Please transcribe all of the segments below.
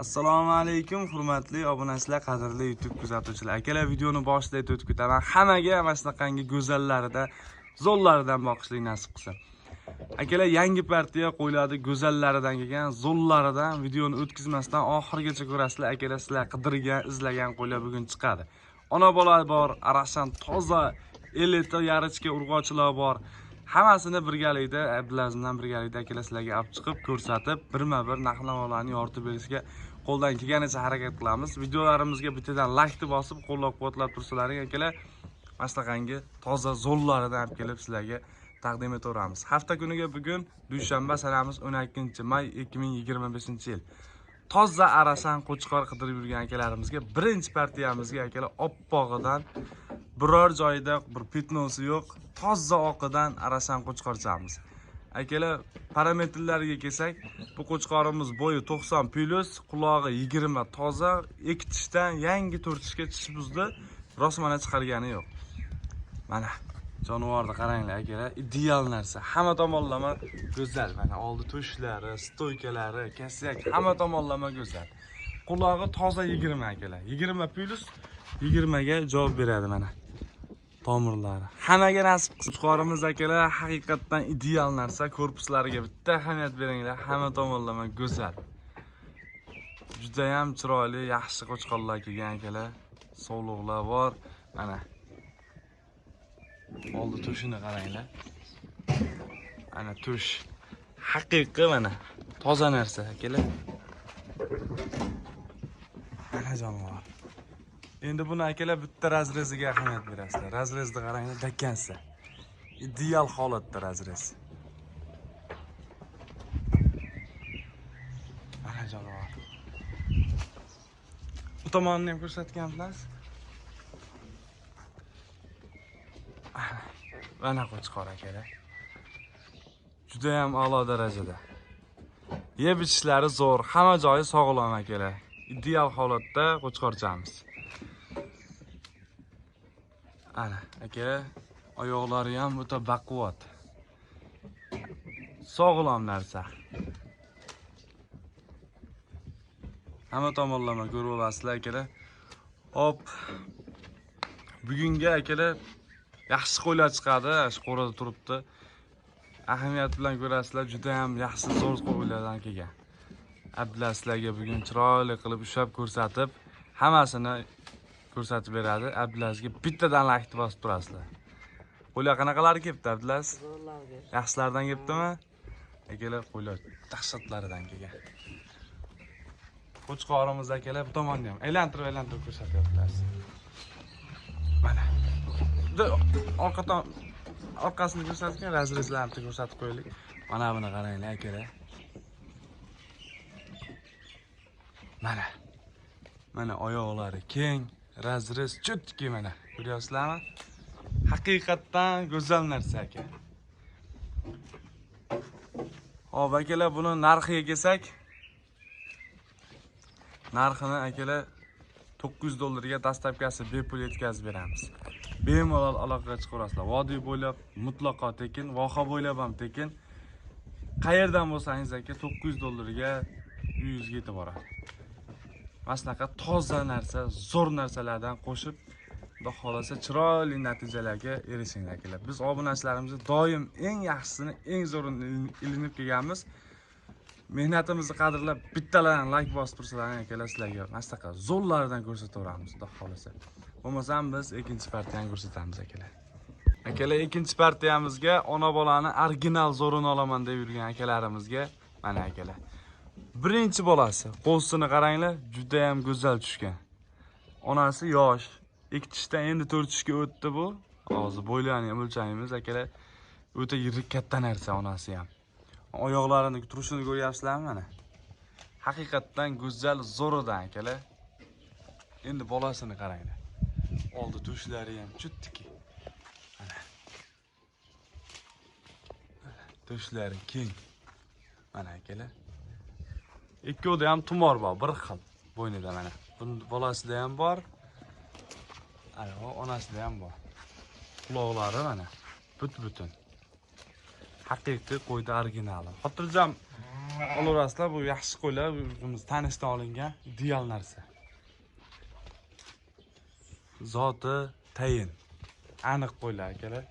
Assalomu alaykum hurmatli obunachilar, qadrli YouTube kuzatuvchilar. Akalar, videoni boshida aytib o'tib ketaman. Hammaga mana shunaqangi go'zallarida, zo'llaridan boqishlik nasib qilsin. Akalar, yangi partiya qo'yiladi, go'zallaridan kelgan, zo'llaridan videoni o'tkazmasdan oxirigacha ko'rasizlar. Akalar, sizlar qidirgan, izlagan qo'ylar bugun chiqadi. Ona bola bor, arashan toza, elita yarichka urg'ochilar bor. Hammasini birgalikda Abdulaziz bilan birgalikda akalar sizlarga olib chiqib ko'rsatib, birma-bir narx-navolarni yoritib berishga qo'ldan kelganicha harakat qilamiz. Videolarimizga bittadan like bosib, qo'llab-quvvatlab tursalaring akalar, mana shunaqangi toza zo'llaridan olib kelib sizlarga taqdim etaveramiz. Hafta kuniga bugun dushanba, sanamiz 12 may 2025-yil. Toza arasan qo'chqor qidirib yurgan akalarimizga birinchi partiyamizga akalar oppog'idan, biror joyida bir пятно si yo'q, toza oqidan arasan qo'chqorchamiz. Akalar, parametrlariga kelsak, bu qo'chqorimiz bo'yi 90 plus, qulog'i 20 toza, ikki tishdan yangi to'rt tishga tish buzdi, rosmana chiqargani yo'q. Mana jonivorni qaranglar akalar, ideal narsa, hamma tomonlama go'zal. Mana oldi to'shlari, стойка lari, косяк, hamma tomonlama go'zal. Qulog'i toza 20 akalar, 20 plus 20 ga javob beradi mana. Tomirlari. Hammaga nasib qilsin. Qo'chqorimiz akalar haqiqatdan ideal narsa. Korpuslariga bitta ahamiyat beringlar, hamma tomonlama go'zal. Juda ham chiroyli, yaxshi qo'chqorlar kelgan akalar. Sovliqlar bor. Mana. Oldi to'shini qaranglar. Ana to'sh. Haqiqiy mana toza narsa akalar. Mana jonivor. Endi buni akalar bitta разрез iga ahamiyat berasizlar. Разрез ni qaranglar, до конца. Ideal holatda разрез. Mana jonivor. Bu tomonini ham ko'rsatgan bilasiz. Mana qo'chqor akalar. Juda ham a'lo darajada. Yeb ichishlari zo'r, hamma joyi sog'lom akalar. Ideal holatda qo'chqorchamiz. Ana aka, oyoqlari ham o'ta baquvvat. Sog'lom narsa. Hamma tomonlama ko'rib olasizlar akalar. Hop. Bugungi akalar yaxshi qo'ylar chiqadi, shu qo'rada turibdi. Ahamiyat bilan ko'rasizlar, juda ham yaxshi zo'r qo'ylardan kelgan. Abdulla sizlarga bugun chiroyli qilib ushlab ko'rsatib, hammasini ko'rsatib beradi. Abdulazizga bittadan like bosib turasizlar. Qo'ylar qanaqalari kelibdi Abdulaziz? Zo'rlarga. Yaxshilaridan kelibdimi? Akalar, qo'ylar dahshatlaridan kelgan. Qo'chqorimiz akalar bu tomonni ham aylantirib aylantirib ko'rsatyaptilar. Mana. Orqa orqasini ko'rsatgan разрез larni ko'rsatib qo'yaylik. Mana buni qaranglar akalar. Mana. Mana oyoqlari keng, разрез чётки mana. Ko'ryapsizlarmi? Haqiqatdan go'zal narsa aka. Xo'p, akalar, buni narxiga kelsak, narxini akalar $900 ga доставка si bepul yetkazib beramiz. Bemalol aloqaga chiqaverasizlar. Vodiy bo'ylab mutlaqo tekin, voha bo'ylab ham tekin. Qayerdan bo'lsangiz aka $900 ga uyingizga yetib boradi. Mana shunaqa toza narsa, zo'r narsalardan qo'shib, Xudo xolasa chiroyli natijalarga erishinglar akalar. Biz obunachilarimizni doim eng yaxshisini, eng zo'rini ilinib kelganmiz. Mehnatimizni qadrlab bittalardan like bosib tursalaring akalar, sizlarga mana shunaqa zo'rlaridan ko'rsataveramiz, Xudo xolasa. Bo'lmasam biz ikkinchi partiyani ko'rsatamiz akalar. Akalar, ikkinchi partiyamizga ona bolani original zo'rini olaman deb yurgan akalarimizga mana akalar. Birinchi bolasi, qo'lsini qaranglar, juda ham go'zal tushgan. Onasi yosh, ikki tishdan endi to'rt tishga o'tdi bu. Hozir bo'ylarini ham o'lchaymiz akalar. O'ta yirik katta narsa onasi ham. Oyoqlarini turishini ko'ryapsizlarmi mana? Haqiqatdan go'zal zo'ridan akalar. Endi bolasini qaranglar. Oldi to'shlari ham chuttiki. Mana. To'shlari keng. Mana akalar. Ikkovida ham tumor bor, bir xil bo'ynida mana. Buni bolasida ham bor. Ana, onasida ham bor. Quloqlari mana but-butun. Haqiqiy qo'yda originali. Xotirjam Olaverasizlar, bu yaxshi qo'ylar, o'zimiz tanishdan olingan ideal narsa. Zoti tayin. Aniq qo'ylar akalar.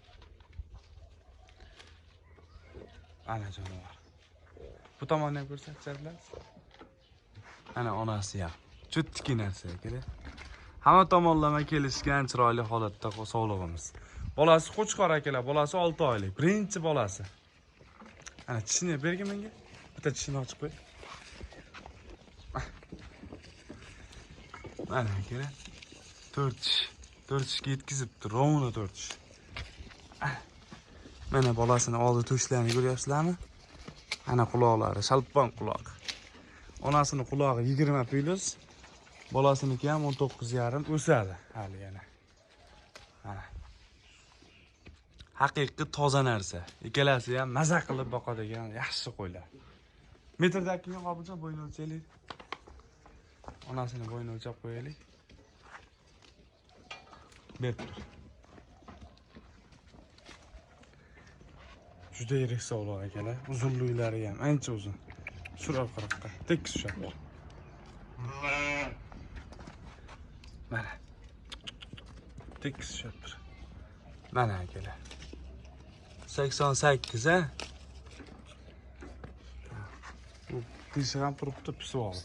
Ana jonivor. Bu tomonni ham ko'rsatsa bilasiz. Ana onasi ham. Cho'ttiki narsa akalar. Hamma tomonlama kelishgan chiroyli holatda sog'lig'imiz. Bolasi qo'chqor akalar, bolasi 6 oylik, birinchi bolasi. Ana tishini bergin menga. Bitta tishini ochib qo'y. Mana akalar. 4 tish. 4 tishga yetkazibdi, rovno 4 tish. Mana bolasini oldi to'shlarini ko'ryapsizlarmi? Ana quloqlari, shalpon quloq. Onasini qulog'i 20 plyus, bolasiniki ham 19,5 o'sadi hali yana. Mana. Haqiqiy toza narsa. Ikkalasi ham maza qilib boqadigan yaxshi qo'ylar. Metrdagiga Qobiljon bo'yni o'lchaylik. Onasini bo'yni o'lchab qo'yaylik. Berib tur. Juda yirik sog'liq akalar. Uzunliklari ham ancha uzun. Sur orqaroqqa tekis ushlab tur. Mana. Tekis ushlab tur. Mana akalar. 88 ha? Bu tishi ham turibdi, pisib oldi.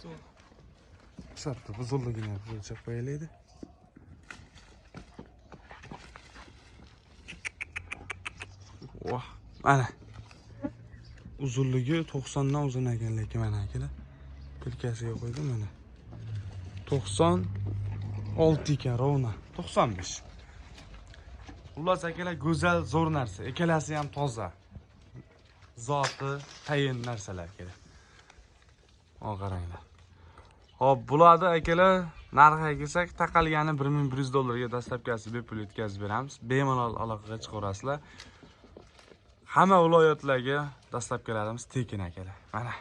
Ushlab tur, uzunligini ham o'lchab qo'yaylik. Voh, mana. Uzunligi 90 dan uzun ekan, lekin mana akalar. Tilkasiga qo'ydim mana. 96 ekan, rovna. 95. Xullas akalar, go'zal, zo'r narsa. Ikkalasi ham toza. Zoti tayin narsalar akalar. O qaranglar. Xo'p, bularni akalar narxiga kelsak, taqalgani 1100 dollarga dastlabkasi bepul yetkazib beramiz. Bemalol aloqaga chiqaverasizlar. Hamma viloyatlarga dastlabkilarimiz tekin akalar. Mana.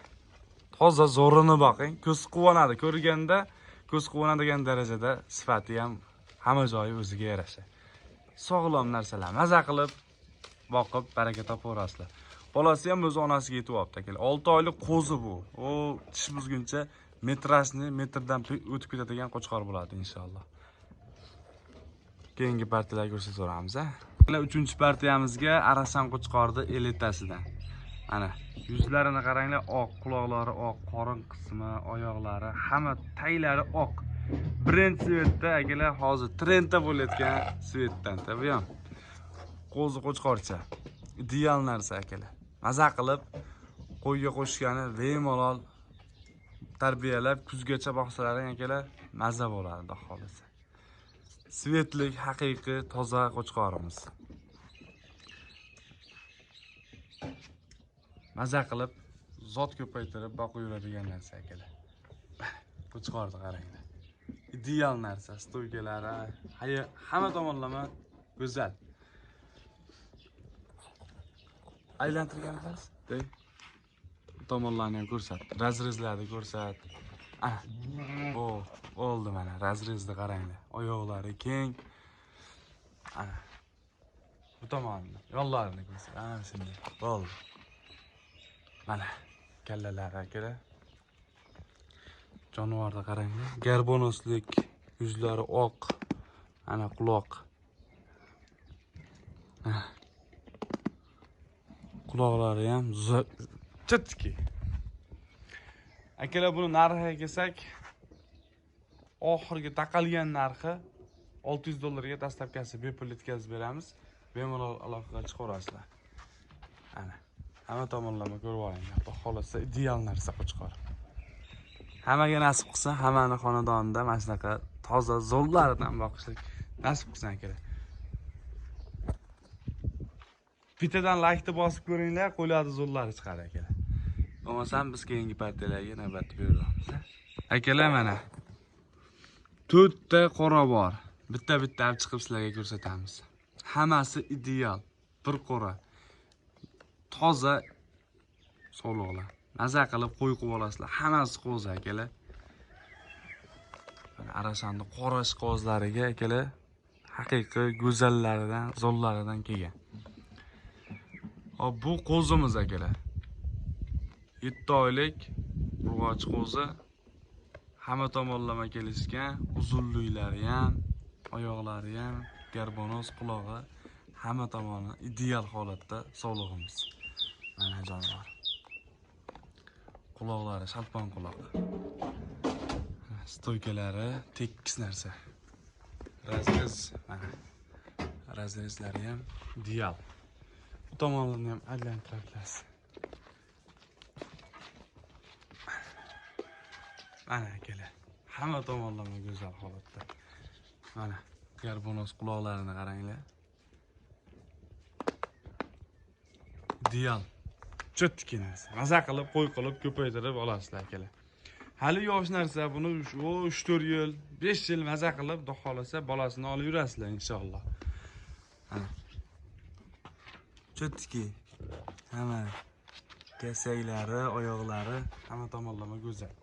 Toza zo'rini boqing, ko'z quvonadi. Ko'rganda ko'z quvonadigan darajada sifati ham hamma joyi o'ziga yarasha. Sog'lom narsalar, maza qilib boqib baraka topaverasizlar. Bolasi ham o'z onasiga yetib olibdi akalar. 6 oylik qo'zi bu. U tish buzguncha metrajni metrdan o'tib ketadigan qo'chqor bo'ladi inshaalloh. Keyingi partiyalarga ko'rsataveramiz, ha. 3-partiyamizga Arasan qo'chqorni elitasidan. Mana yuzlarini qaranglar, oq, quloqlari oq, qorin qismi, oyoqlari, hamma taylari oq. Brend svetda akalar, hozir trendda bo'layotgan svetdan, bu ham qo'zi qo'chqorcha. Ideal narsa akalar. Maza qilib qo'yga qo'shgani bemalol tarbiyalab kuzgacha boqsalaring akalar, maza bo'ladi xudo xolasa. Svetlik, haqiqiy toza qo'chqorimiz. Maza qilib zot ko'paytirib boqib yuradigan narsa akalar. Qo'chqorni qaranglar. Ideal narsa, stoykalari, hamma tomonlama go'zal. Aylantirganmiz. Tomonlarni ham ko'rsat. Razrezlarni ko'rsat. Ana. Bu bo'ldi mana, razrezni qaranglar. Oyoqlari keng. Ana. Bu tomonni, yo'llarini ko'rsat. Ana shunday. Bo'ldi. Mana kallalari akalar. Jonivorni qaranglar. Garbonoslik, yuzlari oq. Ana quloq. Quloqlari ham chitki. Akalar, buni narxiga kelsak, oxirgi taqalgan narxi 600 dollarga dastlabkasi bepul yetkazib beramiz. Bemalol aloqaga chiqaverasizlar. Ana, hamma tomonlama ko'rib olinglar. Xudo xolasa ideal narsa qo'chqor. Hammaga nasib qilsin, hammani xonadonida mana shunaqa toza zo'rlaridan boqishlik nasib qilsin akalar. Bittadan like-ni bosib ko'ringlar, qo'ylarni zo'rlari chiqadi akalar. Bo'lmasam biz keyingi partiyalarga navbatni beramiz. Akalar, mana 4 ta qora bor. Bitta-bitta olib chiqib sizlarga ko'rsatamiz. Hammasi ideal, bir qora. Toza sog'liqlar. Maza qilib qo'y qo'yib olasizlar. Hammasi qo'zi akalar. Mana Arasanni qora ishqibozlariga akalar haqiqiy go'zallaridan, zo'rlaridan kelgan. Hop, bu qo'zimiz akalar. 7 oylik urg'ochi qo'zi. Hamma tomonlama kelishgan, uzunliklari ham, oyoqlari ham, garbonoz qulog'i, hamma tomoni ideal holatda sog'lig'imiz. Mana jonivor. Quloqlari shalpon quloq. Stoykalari tekis narsa. Razrez mana. Razrezlari ham ideal. Bu tomonlarni ham aylantira bilasiz. Mana akalar, hamma tomonlama go'zal holatda. Mana garbonoz quloqlarini qaranglar. Ideal. Cho'tki narsa. Maza qilib, qo'y qilib ko'paytirib olasizlar akalar. Hali yosh narsa, buni 3-4 yil, 5 yil maza qilib, xudo xolasa bolasini olib yurasizlar inshaalloh. Mana. Cho'tki. Hamma kasaklari, oyoqlari hamma tomonlama go'zal.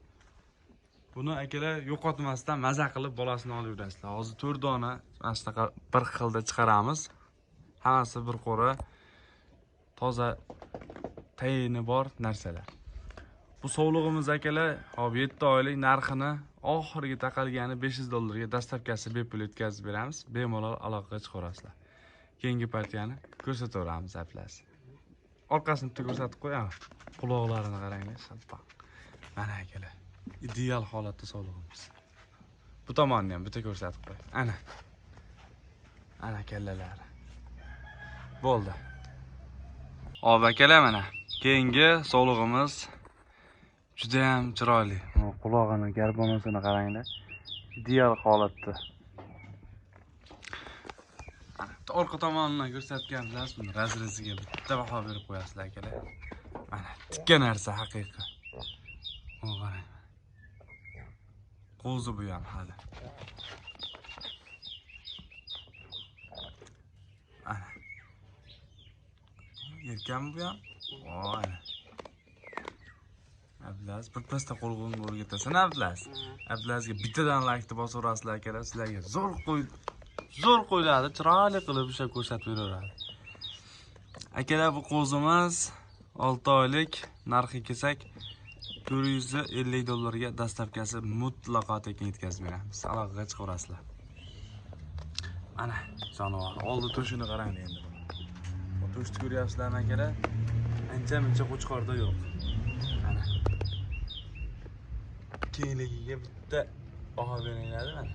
Buni akalar yo'qotmasdan maza qilib bolasini olib yurasizlar. Hozir 4 dona mana shunaqa bir xilda chiqaramiz. Hammasi bir qo'ra, toza tayini bor narsalar. Bu sovlig'imiz akalar, hop 7 oylik narxini oxirgi taqalgani $500 ga dastavkasi bepul yetkazib beramiz. Bemalol aloqaga chiqarasizlar. Keyingi partiyani ko'rsataveramiz aplas. Orqasini bitta ko'rsatib qo'yaman. Quloqlarini qaranglar, shalpaq. Mana akalar, ideal holatda sovlig'imiz. Bu tomonni ham bitta ko'rsatib qo'y. Ana. Ana kallalari. Bo'ldi. Hop akalar, mana keyingi sovlig'imiz juda ham chiroyli. Qulog'ini, garbonosini qaranglar. Ideal holatda. Ana orqa tomonini ko'rsatgan bilasiz, buni razreziga bitta baho berib qo'yasizlar akalar. Mana tikka narsa haqiqiy. Qarang. Qo'zi bu ham hali. Ana. Erkami bu ham? Ana. Abdulaziz bir pasda qo'lg'onga o'rgatasan Abdulaziz. Abdulazizga bittadan like bosaverasizlar akalar, sizlarga zo'r qo'y, zo'r qo'yiladi, chiroyli qilib o'sha ko'rsatib beraveradi. Akalar, bu qo'zimiz 6 oylik, narxi kelsak $450 ga dastavkasi mutlaqo tekin yetkazib beramiz. Aloqaga chiqaverasizlar. Mana jonivor, oldi to'shini qarang endi buni. Bu to'shni ko'ryapsizlarmi akalar? Ancha-muncha qo'chqorda yo'q. Mana. Kengligiga bitta baho beringlar mana.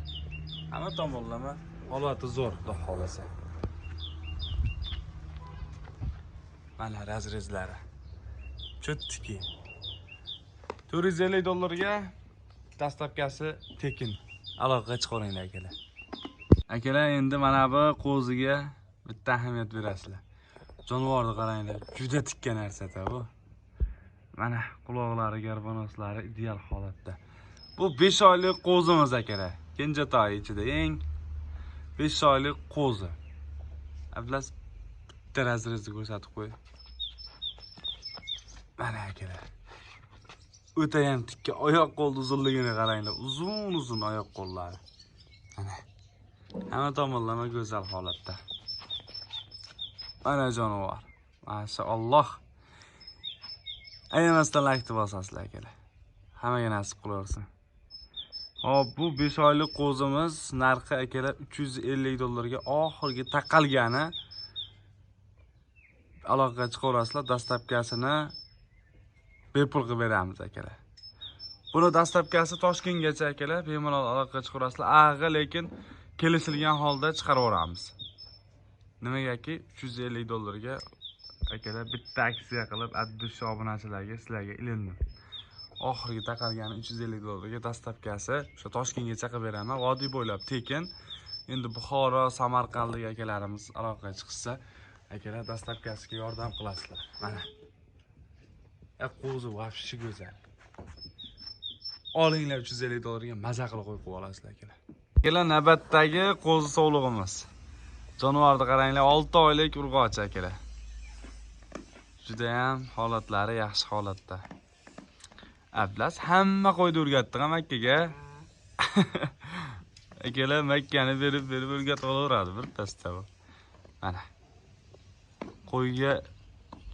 Hamma tomonlama holati zo'r, xudo xolasa. Mana razrezlari. Cho'ttiki. $450 ga dastavkasi tekin. Aloqaga chiqaveringlar akalar. Akalar, endi mana bu qo'ziga bitta ahamiyat berasizlar. Jonivorni qaranglar, juda tikka narsa-da bu. Mana quloqlari, garbonoslari ideal holatda. Bu 5 oylik qo'zimiz akalar. Kenjatoy ichida eng 5 oylik qo'zi. Ablas bitta razrezni ko'rsatib qo'y. Mana akalar. O'ta ham tikka, oyoq qo'l uzunligini qaranglar. Uzun-uzun oyoq qo'llari. Mana. Hamma tomonlama go'zal holatda. Mana jonivor. Mashalloh. Ayamasdan like bosasizlar akalar. Hammaga nasib qilaversin. Hop, bu 5 oylik qo'zimiz narxi akalar $350 ga oxirgi taqalgani. Aloqaga chiqaverasizlar, dastavkasini bepul qilib beramiz akalar. Buni dastavkasi Toshkentgacha akalar, bemalol aloqaga chiqaverasizlar. Ag'i lekin kelishilgan holda chiqaraveramiz. Nimagaki $350 ga akalar bitta aksiya qilib addush obunachilarga sizlarga ilindim. Oxirgi taqalgani $350 ga dastavkasi o'sha Toshkentgacha qilib beraman. Vodiy bo'ylab tekin. Endi Buxoro, Samarqandlik akalarimiz aloqaga chiqsa, akalar dastavkasiga yordam qilasizlar. Mana. Qo'zi vafshi go'zal. Olinglar $350 ga maza qilib qo'yib qo'yib olasizlar akalar. Akalar, navbatdagi qo'zi sovlig'imiz. Jonivorni qaranglar, 6 oylik urg'ochi akalar. Juda ham holatlari yaxshi holatda. Ablas hamma qo'ydi o'rgatdi Makkaga. Akalar Makkani berib o'rgatib olaveradi bir pasda bu. Mana. Qo'yga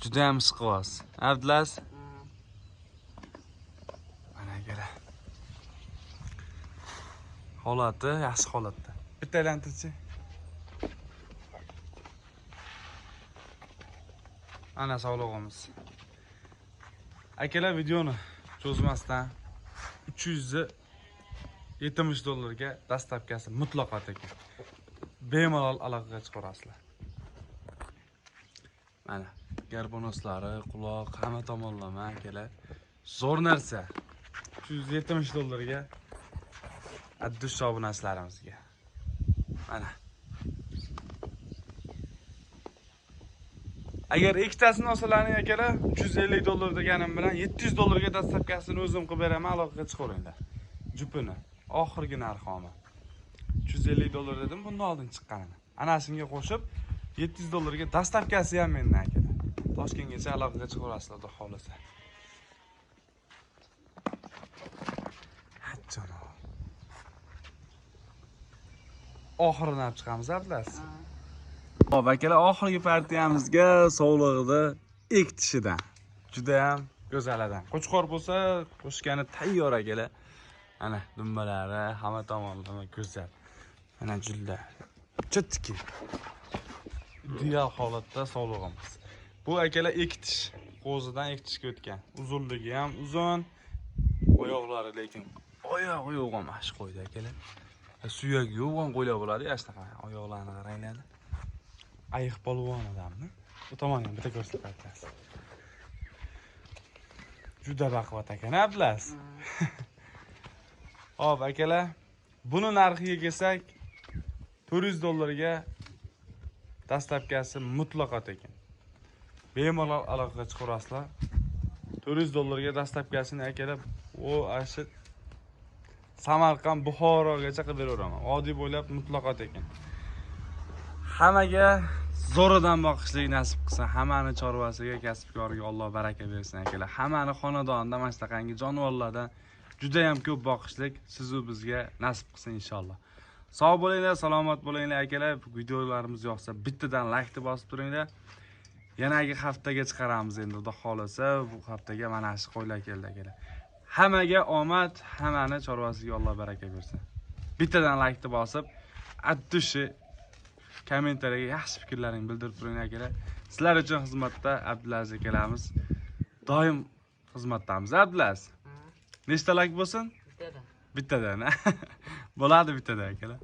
juda ham ishqiboz. Ablas akalar. Holati yaxshi holatda. Bitta aylantirchi. Ana sog'lig'imiz. Akalar videoni cho'zmasdan 370 dollarga dastavkasi mutlaqo tekin. Bemalol aloqaga chiqarasizlar. Mana garbonoslari, quloq, hamma tomonlama akalar. Zo'r narsa. 370 dollarga addush obunachilarimizga. Mana. Agar ikkitasini olsalaring akalar, 350 dollar deganim bilan 700 dollarga dastavkasini o'zim qilib beraman, aloqaga chiqaveringlar. Jupini oxirgi narxi omad. 350 dollar dedim, bundan oldin chiqqanini. Ana shunga qo'shib 700 dollarga dastavkasi ham mendan akalar. Toshkentgacha aloqaga chiqaverasizlar, xudo xolasa. Janob. Oxirini olib chiqamiz, Abdulaziz. Xo'p, akalar, oxirgi partiyamizga sovlig'ida ektishidan. Juda ham go'zalidan. Qo'chqor bo'lsa, qo'shgani tayyor akalar. Ana dumbalari hamma tomonlama go'zal. Mana julla. Chetki. Ideal holatda sovlig'imiz. Bu akalar ektish, qo'zidan ektishga o'tgan. Uzunligi ham uzun, oyoqlari lekin oyog'i yo'q ham ash qo'ydi akalar. Suyak yo'q ham qo'ylar bo'ladi, ya shunaqa oyoqlarini qaranglar. Ayiq polvon odamni. Bu tomonni ham bitta ko'rsatib. Juda baquvvat ekan, Abdulaziz. Xo'p, akalar, buni narxiga kelsak 400 dollarga dastavkasi mutlaqo tekin. Bemalol aloqaga chiqarasizlar. 400 dollarga dastavkasini akalar, u ashi Samarqand, Buxorogacha qilib beraveraman. Vodiy bo'ylab mutlaqo tekin. Hammaga zo'ridan boqishlik nasib qilsin. Hammani chorvasiga, kasbkoriga Alloh baraka bersin akalar. Hammani xonadonida mana shunaqangi jonivorlardan juda ham ko'p boqishlik siz u bizga nasib qilsin inshaalloh. Sog' bo'linglar, salomat bo'linglar akalar. Videolarimiz yoqsa bittadan like deb bosib turinglar. Yanagi haftaga chiqaramiz endi, xudo xolasa. Bu haftaga mana shu qo'ylar keldi akalar. Hammaga omad, hammani chorvasiga Alloh baraka bersin. Bittadan like deb bosib, addushi kommentariyaga yaxshi fikrlaringni bildirib turing akalar. Sizlar uchun xizmatda Abdulaziz akalarimiz. Doim xizmatdamiz Abdulaziz. Nechta like bo'lsin? Bittadan. Bittadan. Bo'ladi bittadan akalar.